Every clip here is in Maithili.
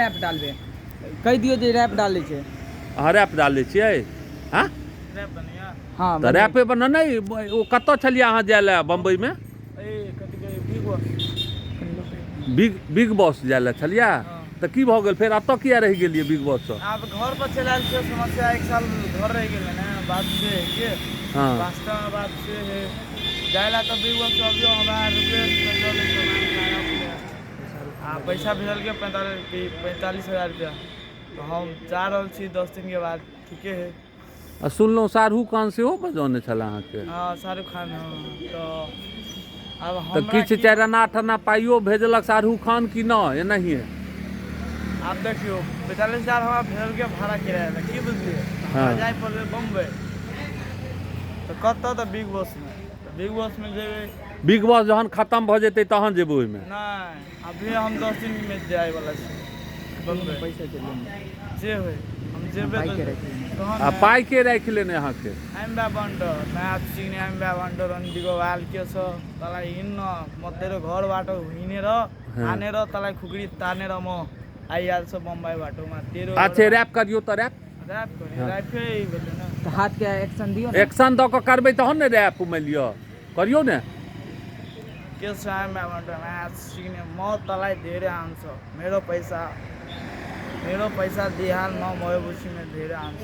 रैप डालबै। कहि दियौ जे रैप डालै छै। अहाँ रैप डालै छियै? हँ। रैप बनैया। हँ। तऽ रैपे बना नहि। ओ कतऽ छलियै अहाँ जाय लए बम्बईमे? ए, कथी कहै, बिग बॉस। बिग बॉस जाय लए छलियै? हँ। तऽ की भऽ गेल? फेर एतऽ किया रहि गेलियै बिग बॉससँ? आब घर पर चलि आयल छियै। समस्या एक साल घर रहि गेलै ने, बात से है के। वास्तव में बात से है, जाय ला तऽ बिग बॉस अभियो हमरा रिक्वेस्ट में चलै सामान खाना पीना आ पैसा भेजलकै 45,000 रुपया, तऽ हम जा रहल छी 10 दिन के बाद, ठीके है। आ सुनलहुँ शाहरुख खान सेहो बजौने छलए अहाँके। हँ, शाहरुख खान, हँ। तऽ आब तऽ हमरा किछु की 4 आना 8 आना पाइयो भेजलक शाहरुख खान कि नहि एनाहिए? आब देखियौ, 45,000 हमरा भेजलकै भाड़ा किराया लए, की बुझलियै? हमरा जाय पड़लै बम्बई, तऽ कतऽ? तऽ बिग बॉसमे। तऽ बिग बॉसमे जेबै। बिग बॉस जहन खतम भऽ जेतै तहन जेबै ओहिमे? नहि, अभी हम 10 दिनमे जायवला छी बम्बई। पैसा के लेने। जे होइ, हम जेबै। पाइ के तऽ राखि लेने। तहन आ पाइ के राखि लेने अहाँके? आइम्बा बन्ड म्याथ सिक्ने आइम्बा बन्ड रन्डीको बाल के छ तँलाई, हिँड्न म तेरो घरबाट हिँडेर हानेर तँलाई खुकुरी तानेर म आइहाल्छ बम्बई बाटोमा तेरो। अच्छे, रैप करियौ तऽ, रैप। रैप करी? रैपे भेलै ने। तऽ हाथके एक्शन दियौ ने। एक्शन दऽ कऽ करबै तहन ने रैप। मानि लिअ, करियौ ने। के छ आइम्बा बन्ड म्याथ सिक्ने, म तँलाई धेरै हान्छ, मेरो पैसा, मेरो पैसा दिइहाल, म मरेपछिमा धेरै हान्छ,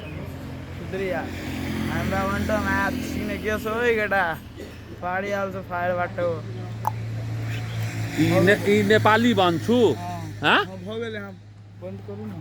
सुध्रिहाल। आइम्बा बन्ड म्याथ सिक्ने, के छ ओइ केटा, फाडिहाल्छ फायर बाटो। ई नेपाली बान्छु। हँ। भऽ गेलै, अहाँ बन्द करू ने।